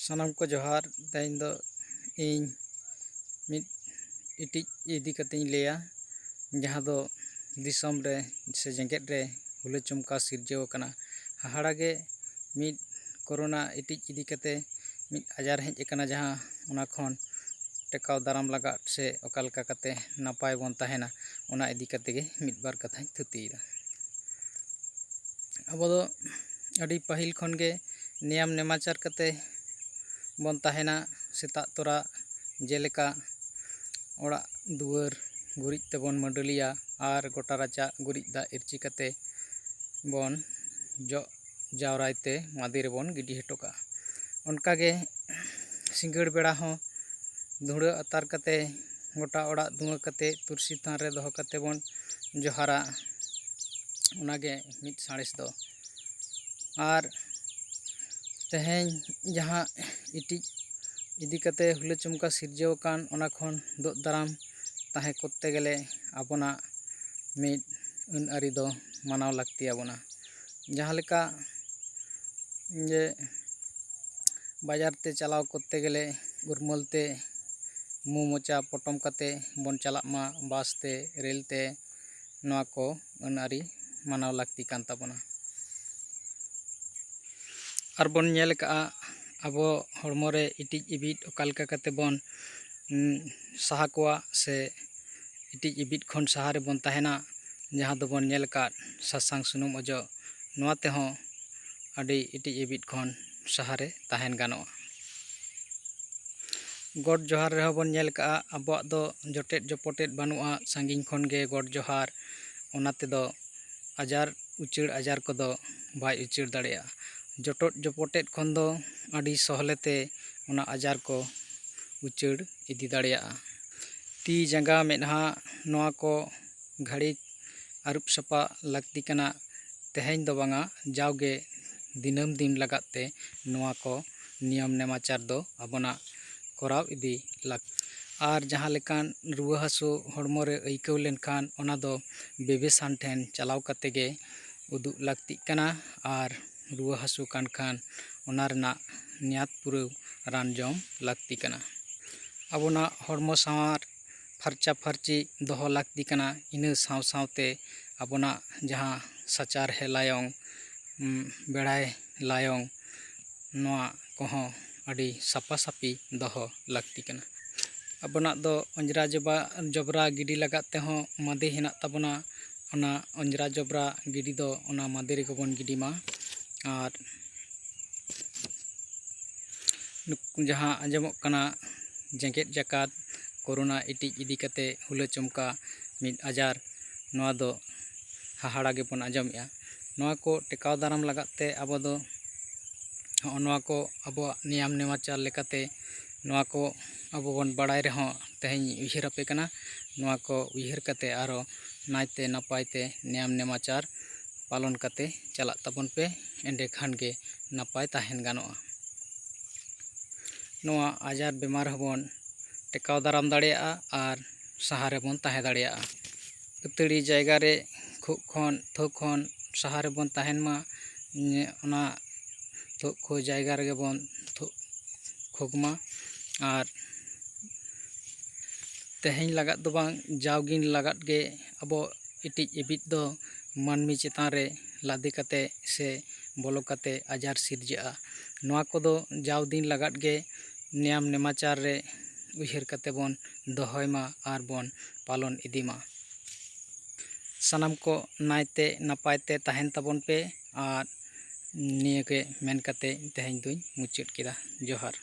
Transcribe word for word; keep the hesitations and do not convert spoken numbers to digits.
ᱥᱟᱱᱟᱢ ᱠᱚ ᱡᱚᱦᱟᱨ᱾ ᱛᱮᱦᱮᱧ ᱫᱚ ᱤᱧ ᱢᱤᱫ ᱤᱴᱤᱡ ᱤᱫᱤ ᱠᱟᱛᱮᱧ ᱞᱟᱹᱭᱟ, ᱡᱟᱦᱟᱸ ᱫᱚ ᱫᱤᱥᱚᱢ ᱨᱮ ᱥᱮ ᱡᱮᱜᱮᱛ ᱨᱮ ᱦᱩᱞᱟᱹ ᱪᱚᱢᱠᱟ ᱥᱤᱨᱡᱟᱹᱣ ᱟᱠᱟᱱᱟ᱾ ᱦᱟᱦᱟᱲᱟ ᱜᱮ ᱢᱤᱫ ᱠᱳᱨᱳᱱᱟ ᱤᱴᱤᱡ ᱤᱫᱤ ᱠᱟᱛᱮ ᱢᱤᱫ ᱟᱡᱟᱨ ᱦᱮᱡ ᱟᱠᱟᱱᱟ, ᱡᱟᱦᱟᱸ ᱚᱱᱟ ᱠᱷᱚᱱ ᱴᱮᱠᱟᱣ ᱫᱟᱨᱟᱢ ᱞᱟᱜᱟᱫ ᱥᱮ ᱚᱠᱟ ᱞᱮᱠᱟ ᱠᱟᱛᱮ ᱱᱟᱯᱟᱭ ᱵᱚᱱ ᱛᱟᱦᱮᱱᱟ, ᱚᱱᱟ ᱤᱫᱤ ᱠᱟᱛᱮ ᱜᱮ ᱢᱤᱫ ᱵᱟᱨ ᱠᱟᱛᱷᱟᱧ ᱛᱷᱩᱛᱤᱭᱮᱫᱟ᱾ ᱟᱵᱚ ᱫᱚ ᱟᱹᱰᱤ ᱯᱟᱹᱦᱤᱞ ᱠᱷᱚᱱ ᱜᱮ ᱱᱮᱭᱟᱢ ᱱᱮᱢᱟᱪᱟᱨ ᱠᱟᱛᱮ ᱵᱚᱱ ᱛᱟᱦᱮᱱᱟ᱾ ᱥᱮᱛᱟᱜ ᱛᱚᱨᱟ ᱡᱮᱞᱮᱠᱟ ᱚᱲᱟᱜ ᱫᱩᱣᱟᱹᱨ ᱜᱩᱨᱤᱡ ᱛᱮᱵᱚᱱ ᱢᱟᱹᱰᱟᱹᱞᱤᱭᱟ ᱟᱨ ᱜᱚᱴᱟ ᱨᱟᱪᱟ ᱜᱩᱨᱤᱡ ᱫᱟᱜ ᱤᱨᱪᱤ ᱠᱟᱛᱮ ᱵᱚᱱ ᱡᱚᱜ ᱡᱟᱣᱨᱟᱭ ᱛᱮ ᱢᱟᱫᱮ ᱨᱮᱵᱚᱱ ᱜᱤᱰᱤ ᱦᱚᱴᱚ ᱠᱟᱜᱼᱟ᱾ ᱚᱱᱠᱟᱜᱮ ᱥᱤᱸᱜᱟᱹᱲ ᱵᱮᱲᱟ ᱦᱚᱸ ᱫᱷᱩᱲᱟᱹ ᱟᱛᱟᱨ ᱠᱟᱛᱮ ᱜᱚᱴᱟ ᱚᱲᱟᱜ ᱫᱷᱩᱣᱟᱹ ᱠᱟᱛᱮ ᱛᱩᱨᱥᱤ ᱛᱷᱟᱱ ᱨᱮ ᱫᱚᱦᱚ ᱠᱟᱛᱮ ᱵᱚᱱ ᱡᱚᱦᱟᱨᱟ᱾ ᱚᱱᱟᱜᱮ ᱢᱤᱫ ᱥᱟᱬᱮᱥ ᱫᱚ᱾ ᱟᱨ ᱛᱮᱦᱮᱧ ᱡᱟᱦᱟᱸ ᱤᱴᱤᱡ ᱤᱫᱤ ᱠᱟᱛᱮ ᱦᱩᱞᱟᱹ ᱪᱚᱢᱠᱟ ᱥᱤᱨᱡᱟᱹᱣ ᱟᱠᱟᱱ, ᱚᱱᱟ ᱠᱷᱚᱱ ᱫᱳᱜ ᱫᱟᱨᱟᱢ ᱛᱟᱦᱮᱸ ᱠᱚᱨᱛᱮ ᱜᱮᱞᱮ ᱟᱵᱚᱱᱟᱜ ᱢᱤᱫ ᱟᱹᱱ ᱟᱹᱨᱤ ᱫᱚ ᱢᱟᱱᱟᱣ ᱞᱟᱹᱠᱛᱤ ᱟᱵᱚᱱᱟ᱾ ᱡᱟᱦᱟᱸ ᱞᱮᱠᱟ ᱡᱮ ᱵᱟᱡᱟᱨ ᱛᱮ ᱪᱟᱞᱟᱣ ᱠᱚᱨᱛᱮ ᱜᱮᱞᱮ ᱩᱨᱢᱟᱹᱞ ᱛᱮ ᱢᱩ ᱢᱚᱪᱟ ᱯᱚᱴᱚᱢ ᱠᱟᱛᱮ ᱵᱚᱱ ᱪᱟᱞᱟᱜ ᱢᱟ, ᱵᱟᱥ ᱛᱮ, ᱨᱮᱹᱞ ᱛᱮ, ᱱᱚᱣᱟ ᱠᱚ ᱟᱹᱱ ᱟᱹᱨᱤ ᱢᱟᱱᱟᱣ ᱞᱟᱹᱠᱛᱤ ᱠᱟᱱ ᱛᱟᱵᱚᱱᱟ᱾ ᱟᱨ ᱵᱚᱱ ᱧᱮᱞ ᱟᱠᱟᱫᱼᱟ, ᱟᱵᱚ ᱦᱚᱲᱢᱚ ᱨᱮ ᱤᱴᱤᱡ ᱤᱵᱤᱡ ᱚᱠᱟ ᱞᱮᱠᱟ ᱠᱟᱛᱮ ᱵᱚᱱ, ᱩᱸ, ᱥᱟᱦᱟ ᱠᱚᱣᱟ ᱥᱮ ᱤᱴᱤᱡ ᱤᱵᱤᱡ ᱠᱷᱚᱱ ᱥᱟᱦᱟ ᱨᱮᱵᱚᱱ ᱛᱟᱦᱮᱱᱟ, ᱡᱟᱦᱟᱸ ᱫᱚᱵᱚᱱ ᱧᱮᱞ ᱟᱠᱟᱫ ᱥᱟᱥᱟᱝ ᱥᱩᱱᱩᱢ ᱚᱡᱚᱜ, ᱱᱚᱣᱟ ᱛᱮᱦᱚᱸ ᱟᱹᱰᱤ ᱤᱴᱤᱡ ᱤᱵᱤᱡ ᱠᱷᱚᱱ ᱥᱟᱦᱟᱨᱮ ᱛᱟᱦᱮᱱ ᱜᱟᱱᱚᱜᱼᱟ᱾ ᱜᱚᱰ ᱡᱚᱦᱟᱨ ᱨᱮᱦᱚᱸ ᱵᱚᱱ ᱧᱮᱞ ᱠᱟᱜᱼᱟ, ᱟᱵᱚᱣᱟᱜ ᱫᱚ ᱡᱚᱴᱮᱫ ᱡᱚᱯᱚᱴᱮᱫ ᱵᱟᱹᱱᱩᱜᱼᱟ, ᱥᱟᱺᱜᱤᱧ ᱠᱷᱚᱱ ᱜᱮ ᱜᱚᱰ ᱡᱚᱦᱟᱨ, ᱚᱱᱟ ᱛᱮᱫᱚ ᱟᱡᱟᱨ, ᱩᱪᱟᱹᱲ ᱟᱡᱟᱨ ᱠᱚᱫᱚ ᱵᱟᱭ ᱩᱪᱟᱹᱲ ᱫᱟᱲᱮᱭᱟᱜᱼᱟ᱾ ᱡᱚᱴᱚᱫ ᱡᱚᱯᱚᱴᱮᱫ ᱠᱷᱚᱱ ᱫᱚ ᱟᱹᱰᱤ ᱥᱚᱦᱞᱮ ᱛᱮ ᱚᱱᱟ ᱟᱡᱟᱨ ᱠᱚ ᱩᱪᱟᱹᱲ ᱤᱫᱤ ᱫᱟᱲᱮᱭᱟᱜᱼᱟ᱾ ᱛᱤ, ᱡᱟᱸᱜᱟ, ᱢᱮᱫᱦᱟ, ᱱᱚᱣᱟ ᱠᱚ ᱜᱷᱟᱹᱲᱤᱠ ᱟᱹᱨᱩᱵ ᱥᱟᱯᱷᱟ ᱞᱟᱹᱠᱛᱤ ᱠᱟᱱᱟ᱾ ᱛᱮᱦᱮᱧ ᱫᱚ ᱵᱟᱝᱟ, ᱡᱟᱣᱜᱮ ᱫᱤᱱᱟᱹᱢ ᱫᱤᱱ ᱞᱟᱜᱟᱫ ᱛᱮ ᱱᱚᱣᱟ ᱠᱚ ᱱᱤᱭᱚᱢ ᱱᱮᱢᱟᱪᱟᱨ ᱫᱚ ᱟᱵᱚᱱᱟᱜ ᱠᱚᱨᱟᱣ ᱤᱫᱤ ᱞᱟᱹᱠᱛᱤ᱾ ᱟᱨ ᱡᱟᱦᱟᱸ ᱞᱮᱠᱟᱱ ᱨᱩᱣᱟᱹ ᱦᱟᱹᱥᱩ ᱦᱚᱲᱢᱚ ᱨᱮ ᱟᱹᱭᱠᱟᱹᱣ ᱞᱮᱱᱠᱷᱟᱱ, ᱚᱱᱟ ᱫᱚ ᱵᱮᱵᱮᱥᱟᱱ ᱴᱷᱮᱱ ᱪᱟᱞᱟᱣ ᱠᱟᱛᱮ ᱜᱮ ᱩᱫᱩᱜ ᱞᱟᱹᱠᱛᱤᱜ ᱠᱟᱱᱟ᱾ ᱟᱨ ᱨᱩᱣᱟᱹ ᱦᱟᱹᱥᱩ ᱠᱟᱱ ᱠᱷᱟᱱ, ᱚᱱᱟ ᱨᱮᱱᱟᱜ ᱱᱮᱭᱟᱫ ᱯᱩᱨᱟᱹᱣ ᱨᱟᱱ ᱡᱚᱢ ᱞᱟᱹᱠᱛᱤ ᱠᱟᱱᱟ᱾ ᱟᱵᱚᱱᱟᱜ ᱦᱚᱲᱢᱚ ᱥᱟᱶᱟᱨ ᱯᱷᱟᱨᱪᱟ ᱯᱷᱟᱹᱨᱪᱤ ᱫᱚᱦᱚ ᱞᱟᱹᱠᱛᱤ ᱠᱟᱱᱟ᱾ ᱤᱱᱟᱹ ᱥᱟᱶ ᱥᱟᱶᱛᱮ ᱟᱵᱚᱱᱟᱜ ᱡᱟᱦᱟᱸ ᱥᱟᱪᱟᱨᱦᱮ ᱞᱟᱭᱚᱝ, ᱩᱢ, ᱵᱮᱲᱟᱭ ᱞᱟᱭᱚᱝ, ᱱᱚᱣᱟ ᱠᱚᱦᱚᱸ ᱟᱹᱰᱤ ᱥᱟᱯᱷᱟ ᱥᱟᱹᱯᱷᱤ ᱫᱚᱦᱚ ᱞᱟᱹᱠᱛᱤ ᱠᱟᱱᱟ᱾ ᱟᱵᱚᱱᱟᱜ ᱫᱚ ᱚᱸᱡᱽᱨᱟ ᱡᱚᱵᱟ-, ᱡᱚᱵᱽᱨᱟ ᱜᱤᱰᱤ ᱞᱟᱜᱟᱫ ᱛᱮᱦᱚᱸ ᱢᱟᱫᱮ ᱦᱮᱱᱟᱜ ᱛᱟᱵᱚᱱᱟ᱾ ᱚᱱᱟ ᱚᱸᱡᱽᱨᱟ ᱡᱚᱵᱽᱨᱟ ᱜᱤᱰᱤ ᱫᱚ ᱚᱱᱟ ᱢᱟᱫᱮ ᱨᱮᱜᱮ ᱵᱚᱱ ᱜᱤᱰᱤ ᱢᱟ᱾ ᱟᱨ ᱱᱩᱠ-, ᱡᱟᱦᱟᱸ ᱟᱸᱡᱚᱢᱚᱜ ᱠᱟᱱᱟ ᱡᱮᱜᱮᱛ ᱡᱟᱠᱟᱛ ᱠᱳᱨᱳᱱᱟ ᱤᱴᱤᱡ ᱤᱫᱤ ᱠᱟᱛᱮ ᱦᱩᱞᱟᱹ ᱪᱚᱢᱠᱟ ᱢᱤᱫ ᱟᱡᱟᱨ, ᱱᱚᱣᱟ ᱫᱚ ᱦᱟᱦᱟᱲᱟ ᱜᱮᱵᱚᱱ ᱟᱸᱡᱚᱢᱮᱜᱼᱟ᱾ ᱱᱚᱣᱟ ᱠᱚ ᱴᱮᱠᱟᱣ ᱫᱟᱨᱟᱢ ᱞᱟᱜᱟᱫ ᱛᱮ ᱟᱵᱚ ᱫᱚ ᱦᱚᱸᱜᱼᱚ ᱱᱚᱣᱟ ᱠᱚ ᱟᱵᱚᱣᱟᱜ ᱱᱤᱭᱟᱢ ᱱᱮᱢᱟᱪᱟᱨ ᱞᱮᱠᱟᱛᱮ ᱱᱚᱣᱟ ᱠᱚ ᱟᱵᱚ ᱵᱚᱱ ᱵᱟᱲᱟᱭ ᱨᱮᱦᱚᱸ ᱛᱮᱦᱮᱧ ᱩᱭᱦᱟᱹᱨ ᱟᱯᱮ ᱠᱟᱱᱟ᱾ ᱱᱚᱣᱟ ᱠᱚ ᱩᱭᱦᱟᱹᱨ ᱠᱟᱛᱮ ᱟᱨᱚ ᱱᱟᱭᱛᱮ ᱱᱟᱯᱟᱭ ᱛᱮ ᱱᱤᱭᱟᱢ ᱱᱮᱢᱟᱪᱟᱨ ᱯᱟᱞᱚᱱ ᱠᱟᱛᱮ ᱪᱟᱞᱟᱜ ᱛᱟᱵᱚᱱ ᱯᱮ, ᱮᱸᱰᱮᱠᱷᱟᱱ ᱜᱮ ᱱᱟᱯᱟᱭ ᱛᱟᱦᱮᱱ ᱜᱟᱱᱚᱜᱼᱟ᱾ ᱱᱚᱣᱟ ᱟᱡᱟᱨ ᱵᱮᱢᱟᱨ ᱦᱚᱸᱵᱚᱱ ᱴᱮᱠᱟᱣ ᱫᱟᱨᱟᱢ ᱫᱟᱲᱮᱭᱟᱜᱼᱟ ᱟᱨ ᱥᱟᱦᱟ ᱨᱮᱵᱚᱱ ᱛᱟᱦᱮᱸ ᱫᱟᱲᱮᱭᱟᱜᱼᱟ᱾ ᱟᱹᱛᱷᱟᱹᱲᱤ ᱡᱟᱭᱜᱟ ᱨᱮ ᱠᱷᱩᱜ ᱠᱷᱚᱱ, ᱛᱷᱩᱜ ᱠᱷᱚᱱ ᱥᱟᱦᱟ ᱨᱮᱵᱚᱱ ᱛᱟᱦᱮᱱ ᱢᱟ᱾ ᱧᱮ-, ᱚᱱᱟ ᱛᱷᱩᱜ ᱠᱷᱩᱜ ᱡᱟᱭᱜᱟ ᱨᱮᱜᱮ ᱵᱚᱱ ᱛᱷᱩᱜ ᱠᱷᱩᱜᱽ ᱢᱟ᱾ ᱟᱨ ᱛᱮᱦᱮᱧ ᱞᱟᱜᱟᱫ ᱫᱚ ᱵᱟᱝ, ᱡᱟᱣᱜᱤᱱ ᱞᱟᱜᱟᱫ ᱜᱮ ᱟᱵᱚ ᱤᱴᱤᱡ ᱤᱵᱤᱫ ᱫᱚ ᱢᱟᱹᱱᱢᱤ ᱪᱮᱛᱟᱱ ᱨᱮ ᱞᱟᱫᱮ ᱠᱟᱛᱮ ᱥᱮ ᱵᱚᱞᱚ ᱠᱟᱛᱮ ᱟᱡᱟᱨ ᱥᱤᱨᱡᱟᱹᱜᱼᱟ᱾ ᱱᱚᱣᱟ ᱠᱚᱫᱚ ᱡᱟᱣ ᱫᱤᱱ ᱞᱟᱜᱟᱫ ᱜᱮ ᱱᱤᱭᱟᱢ ᱱᱮᱢᱟᱪᱟᱨ ᱨᱮ ᱩᱭᱦᱟᱹᱨ ᱠᱟᱛᱮ ᱵᱚᱱ ᱫᱚᱦᱚᱭ ᱢᱟ ᱟᱨ ᱵᱚᱱ ᱯᱟᱞᱚᱱ ᱤᱫᱤ ᱢᱟ᱾ ᱥᱟᱱᱟᱢ ᱠᱚ ᱱᱟᱭᱛᱮ ᱱᱟᱯᱟᱭ ᱛᱮ ᱛᱟᱦᱮᱱ ᱛᱟᱵᱚᱱ ᱯᱮ᱾ ᱟᱨ ᱱᱤᱭᱟᱹ ᱜᱮ ᱢᱮᱱ ᱠᱟᱛᱮ ᱛᱮᱦᱮᱧ ᱫᱩᱧ ᱢᱩᱪᱟᱹᱫ ᱠᱮᱫᱟ᱾ ᱡᱚᱦᱟᱨ᱾